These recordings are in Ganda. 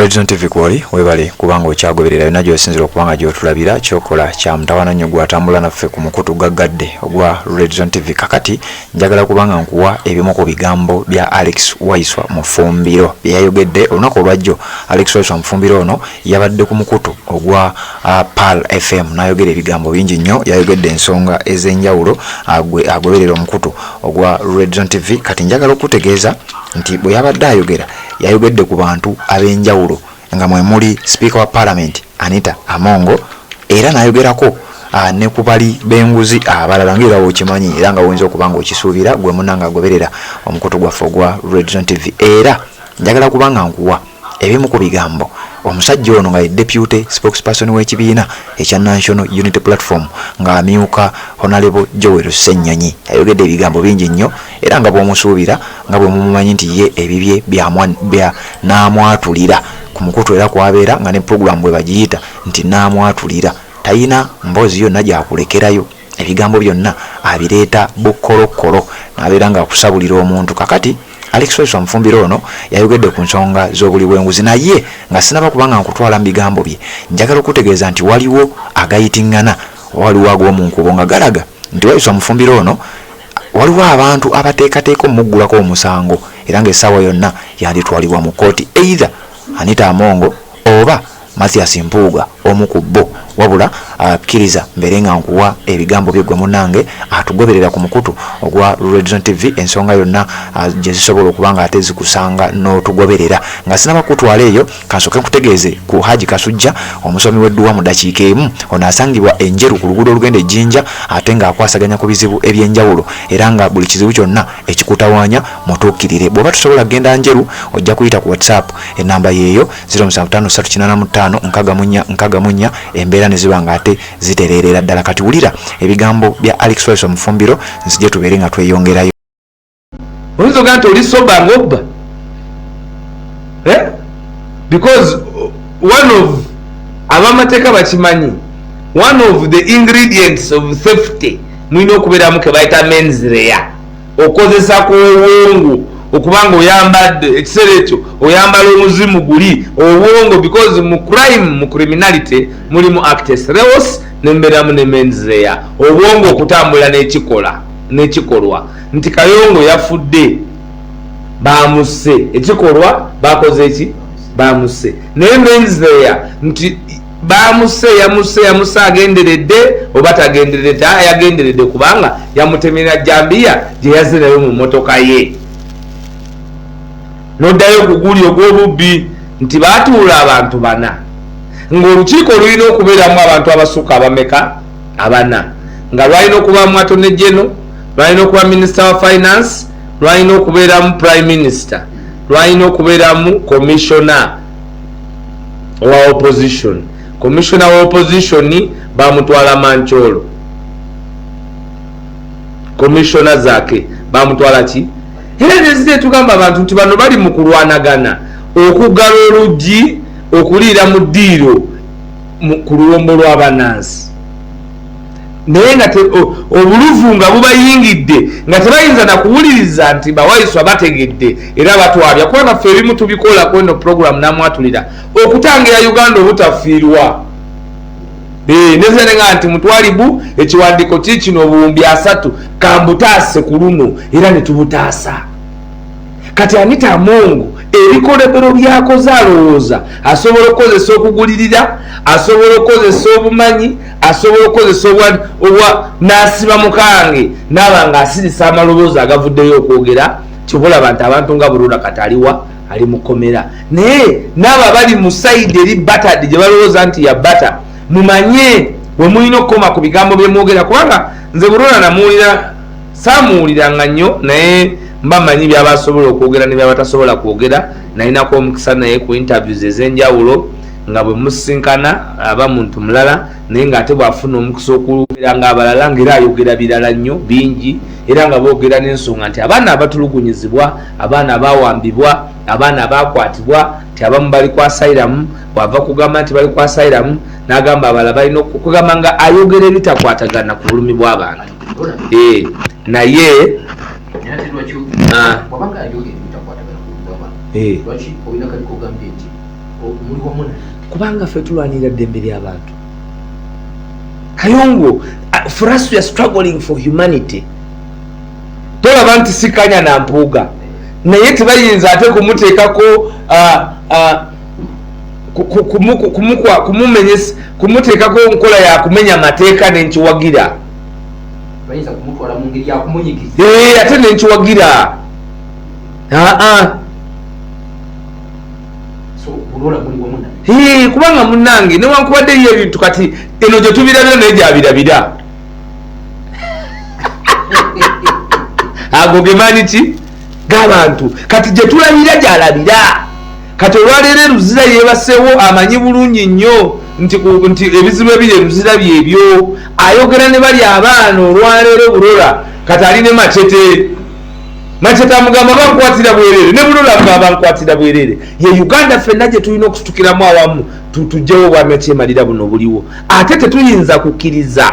Redzone TV kwoli, webale kubanga okyagoberera yonna gy'osinzira okuba nga gy'otulabira. Kyokola kya mutawaana nnyo gw'atambula naffe ku mukutu gaggadde ogwa Redzone TV. Kakati njagala kubanga nkuwa ebimu ku bigambo bya Alex Waiswa Mufumbiro bye yayogedde olunaku olwajjo. Alex Waiswa Mufumbiro ono yabadde ku mukutu ogwa Pearl FM n'ayogera ebigambo bingi nnyo. Yayogedde ensonga ez'enjawulo. Gwe agoberera omukutu ogwa Redzone TV, kati njagala okutegeeza nti bwe yabadde ayogera, yayogedde ku bantu ab'enjawulo nga mwe muli sipiika wa Parliament Anita Amongo, era n'ayogerako ne ku bali b'enguzi abalala, nga era wokimanyi era nga woyinza okuba nga okisuubira gwe munanga agoberera omukutu gwaffe ogwa Redzone TV. Era njagala kuba nga nkuwa ebimu ku bigambo omusajja ono nga ye deputy spokesperson w'ekibiina ekya National Unity Platform, ng'amyuka Honorable Joel Ssennyonyi. Ayogedde ebigambo bingi nnyo, era nga bw'omusuubira, nga bwe mumumanyi nti ye ebibye bya naamwatulira ku mukutu, era kwabeera nga ne puroguramu bwe bagiyita nti naamwatulira, talina mboozi yonna gyakulekerayo, ebigambo byonna abireeta bukkolokolo n'abeera ng'akusabulira omuntu. Kakati Alex Waiswa Mufumbiro ono yayogedde ku nsonga z'obuli bw'enguzi, naye nga sinaba kubanga nkutwala mu bigambo bye, njagala okutegeeza nti waliwo agayitiŋŋana, waliwo ag'omu nkubo nga galaga nti Waiswa Mufumbiro ono waliwo abantu abateekateeka omuggulako omusango, era ng'essaawa yonna yanditwalibwa mu kkooti, either Anita Amongo oba Mathias Mpuuga, omu ku bo. Wabula akkiriza mbeere nga nkuwa ebigambo bye, gwe munnange atugoberera ku mukutu ogwa Redzone TV, ensonga yonna gye zisobola okuba nga ate zikusanga n'otugoberera. Nga sinaba kutwala eyo, kansooke nkutegeeze ku Haji Kasujja, omusomi w'edduwa mu dakiika emu. Ono asangibwa Enjeru ku luguudo olugenda Ejjinja, ate ng'akwasaganya ku bizibu ebyenjawulo, era nga buli kizibu kyonna ekikutawaanya mutuukirire. Bw'oba tosobola kugenda Njeru, ojja kuyita ku WhatsApp, enamba yeeyo 0753856464, embeera ne ziba nga ate zitereerera ddala. Kati wulira ebigambo bya Alex Waiswa Mufumbiro, nzije tubeere nga tweyongerayo. Oyinza ogamba nti oli sober ng'obba, eh? Because one of abamateeka bakimanyi, one of the ingredients of safety mulina okubeeramu ke bayita mens rea, okozesa ku obwongo, okubanga oyambadde ekiseera ekyo oyambala omuzimu guli obwongo, because mu crime, mu criminality mulimu actus reus, nembeeramu ne mens rea, obwongo okutambula n'ekikola n'ekikolwa. Nti Kayongo yafudde, bamusse, ekikolwa bakoze eki? Bamusse. Naye mens rea nti bamusse, yamusse, yamusse agenderedde oba tagenderedde? Yagenderedde, kubanga yamutemera jambiya gye yazze nayo mu motoka ye. Noddayo ku guli ogw'obubbi nti batuula abantu bana, ng'olukiiko lulina okubeeramu abantu abasukka abameka? Abana. Nga lwalina okubamu attorney general, lwalina okuba minisita wa finance, lwalina okubeeramu prime minister, lwalina okubeeramu commissioner wa opposition. Commissioner wa opposition bamutwala Mancholo, commissioner Zake bamutwala ki? Era nezire tugamba abantu nti bano bali mu kulwanagana okuggala oluggi, okuliira mu ddiiro ku luwombo lw'abanansi, naye nga obuluvu nga bubayingidde, nga tebayinza nakuwuliriza nti bawaiswa bategedde era batwabya. Kuba naffe ebimu tubikola ku eno program namwatulira okutangira Uganda obutafiirwa. Nezenga nti mutwalibu ekiwandiiko kikino 300,000 kambutaase ku luno, era ne tubutaasa. Kati Anita Amongo ebikolebero byakoze, alowooza asobola okukozesa okugulirira, asobola okukozesa obumanyi, asobola okukozesa obwa n'asiba mukange naaba nga asirisa amaloboozi agavuddeyo okwogera. Kyobalaba nti abantu nga Burura kati aliwa? Ali mukomera. Naye naabo abali mu side eri batad gye balowooza nti ya bata, mumanye we mulina okukoma ku bigambo byemwogera, kubanga nze Burura namuwulira, saamuwuliranga nnyo, naye mba manyi byaba asobola okwogera ne byaba tasobola kwogera. Nalinako omukisa naye ku interviews ez'enjawulo, nga bwe musinkana aba muntu mulala, naye ng'ate bw'afuna omukisa okubeera nga abalala, ng'era ayogera birala nnyo bingi, era nga boogera n'ensonga nti abaana abatulugunyizibwa, abaana abawambibwa, abaana abakwatibwa, nti abamu bali ku asylum. Bw'ava kugamba nti bali ku asylum, n'agamba abalala balina okugamba, nga ayogera ebitakwatagana ku bulumi bw'abantu. Naye wabanga ayogera ebitakwatagana ku lw'abantu, lwaki olina kaliko ogambye nti Muli wamu naye. Kubanga ffe tulwanirira ddembe ly'abantu, Kayongo. For us, we are struggling for humanity. Tolaba nti sikanya na Mpuuga, naye tebayinza ate kumuteekako kumuteekako nkola ya kumenya mateeka nenkiwagira. Bayinza kumutwala mu ngeri yakumunyigiza. Ate nenkiwagira, aa. So Bulola muli wamu naye. Kubanga munnange, newankubadde yo ebintu kati eno gye tubirabira, naye gyabirabira ago gemaanyi ki g'abantu kati gye tulabira gyalabira. Kati olwaleero eruzira yeebasewo, amanyi bulungi nnyo nti ebizibu ebiri eruzira byebyo ayogera ne bali abaana. Olwaleero Bulola kati ali ne Machete. Machete amugamba bankwatira bwerere, ne Bulola amugamba bankwatira bwerere. Ye Uganda ffenna gye tulina okusitukiramu awamu, tugyewo obwamekyemalira buno buliwo. Ate tetuyinza kukkiriza.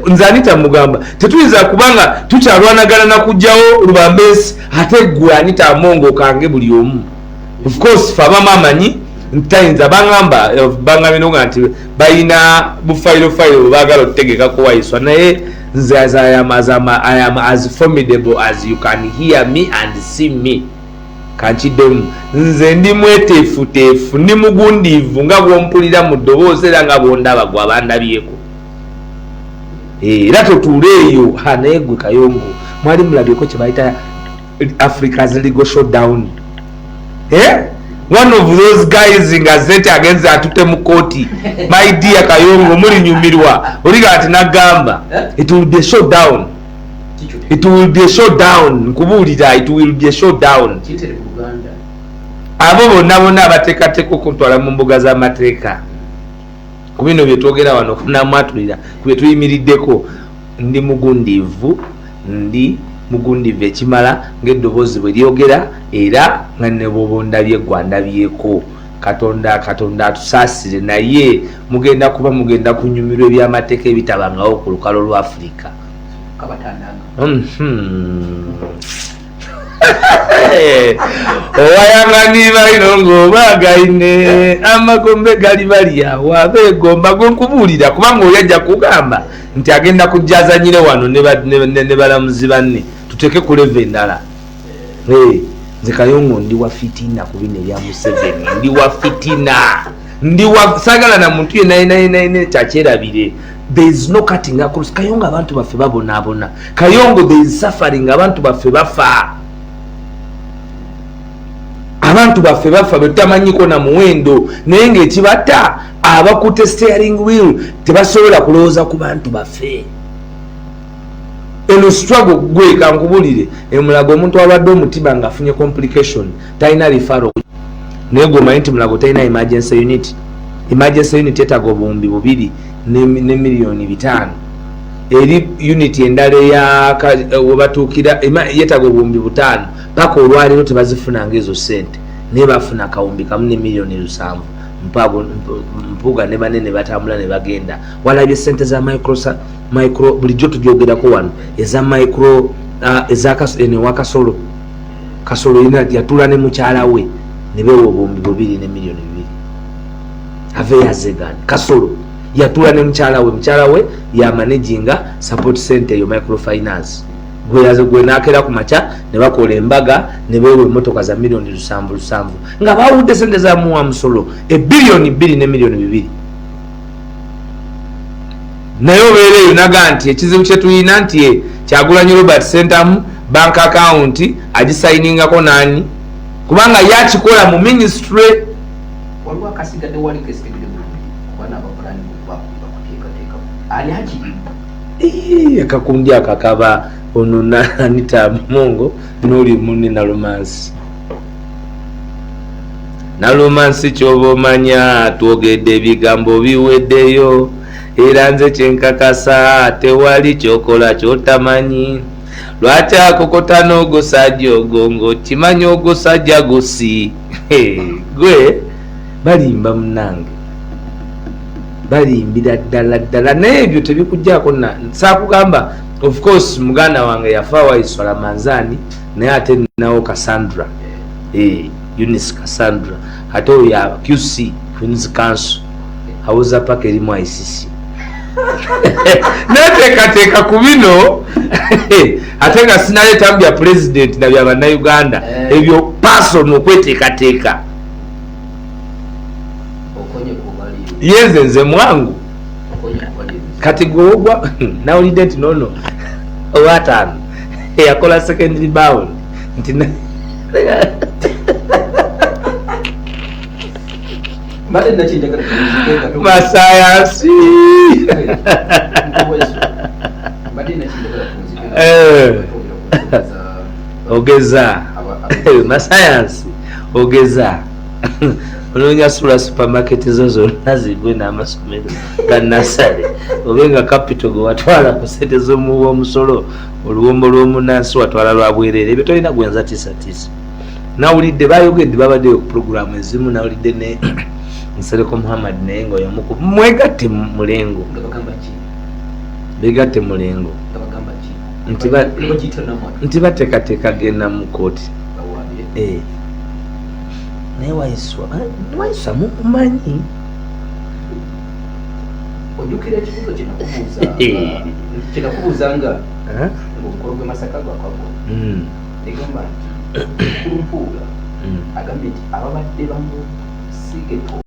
Nze Anita mugamba, tetuyinza kubanga tukyalwanagana nakugjawo lubambensi, ate gwe Anita Amongo okange buli omu. Of course fe abamu amanyi ntayinza baŋamba, baŋambye noga nti balina bufayiro fayiro bwebaagala otutegekako Waiswa, naye nze as I am, as I'm, I am as formidable as you can hear me and see me. Kankiddemu, nze ndi mweteefuteefu, ndi mugundiivu nga bwompulira mu ddoboozi era nga bwondaba gwe abandabyeko. Era totuula eyo. Naye gwe Kayongo, mwali mulabyeko kye bayita Africa's legal showdown? Eh? One of those guys nga zete agenze atute mu kooti. My dear Kayongo, mulinyumirwa oliga ati nagamba it will be a showdown. It will be a showdown, nkubuulira, it will be a showdown. Kitere ku Luganda. Abo bonna bonna abateekateeka okuntwala mu mbuga z'amateeka ku bino byetwogera wano, kunamwatulira ku bye tuyimiriddeko, ndi mugundiivu, ndi mugundiivu ekimala ng'eddoboozi bwe lyogera, era nga ne bw'oba ondabye gwa ndabyeko. Katonda, Katonda atusaasire, naye mugenda kuba mugenda kunyumirwa ebyamateeka ebitabangawo ku lukalo lwa Afirika. Kabatandanga. Owayangani balino ng'obagaine amagombe gali bali awo abeegomba gwe nkubuulira, kubanga oli ajja kugamba nti agenda kujja azanyire wano ne balamuzi banne, tuteeke ku level endala. Nze Kayongo ndi wa fitina ku bino ebya Museveni, ndi wa fitina, ndi wa saagala na muntu yenna yenna yenna yenna kyakyerabire. There is no cutting across, Kayongo. Abantu baffe babonaabona, Kayongo. There is suffering, abantu baffe bafa, abantu baffe bafa betutamanyiko na muwendo, naye ngaekibatta abakutte steering wheel tebasobola kulowooza ku bantu baffe. Eno struggle, gwe kankubulire, emulago omuntu alwadde omutima ng'afunye complication talina referral, naye gwe omanyi nti Mulago talina emergency unit. Emergency unit etaga 2000 ne 5 miliyoni eri unit endala webatuukira yetaga 5000. Paka olwaleero tebazifunanga ezo sente, naye bafuna 1000 ne 7 miliyoni. Mpuuga ne banene batambula ne bagenda. Walabye sente za micro, bulijjo tugyogerako wano, eza micro, eza eno ewa Kasolo. Kasolo yatula ne mukyala we ne beewa 2000 ne 2 miliyoni. Ave yazegan Kasolo yatula ne mukyala we, mukyala we yamanaginga support center eyo microfinance. Gwe nakera ku makya ne bakola embaga ne beewa emmotoka za 7 miliyoni nga bawudde sente za muwa musolo 2 biliyoni ne 2 miliyoni. Naye obeera eyo naga nti ekizibu kyetulina nti Kyagulanyi Robert Sentamu bank account agisayiningako nani, kubanga yakikola mu ministry. Waliwo akasigadde wali kesitegere bulungi kuba n'abapulani bakuteekateeka ani akirimu. Akakundi ako akaba ono Anita Mongo n'oli munne Nalumansi. Nalumansi, kyoba omanya twogedde ebigambo biweddeyo, era nze kyenkakasa tewali kyokola kyotamanyi. Lwaki akokota n'ogusajja ogwo ng'okimanyi ogusajja gusi gwe balimba? Munange, balimbira ddala ddala, naye ebyo tebikujjako. Saakugamba, of course muganda wange yafa Waiswa Manzani, naye ate ninawo Cassandra, Eunice Cassandra. Ate oyo ya QC, Queens Council, awoza paka erimu ICC. Neteekateeka ku bino, ate nga sinaleetamu bya pulezidenti na bya bannayuganda. Eh. Ebyo personal okweteekateeka. Okonye kubali. Yenze nze mwangu. Okonye kubali. Kati gweogwa nawulidde nti nono owataano eyakola second rebound nti Mbadde nakinjagala tunzike nga masayansi. Mbadde nakinjagala tunzike nga Eh. twongera ku nsonga Ogeza masayansi, ogeza onoonya sula supermarket zo zonna zigwe n'amasomero ga nasale, obe nga capital gwe watwala ku sente z'omuwa omusolo, oluwombo lw'omunansi watwala lwa bwereere. Ebyo tolina gwenza tiisatiisa. Nawulidde bayogedde, babaddeyo ku puroguramu ezimu, nawulidde ne Nsereko Muhammad, naye nga oyomuku mwegatte mulengo. Nga bagamba ki? Begatte mulengo. Nga bagamba ki? Nti Nga bagiyita namatu. Nti bateekateeka genda mu kooti. Bawaabire. Eh. Naye Waiswa, Waiswa mumumanyi? Ojjukira ekibuuzo kyenakubuuza kyenakubuuza nga Eh? ng'omukolo gw'e Masaka gwakagwa, negamba nti Mukulu Mpuuga agambye nti ababadde bamusiga.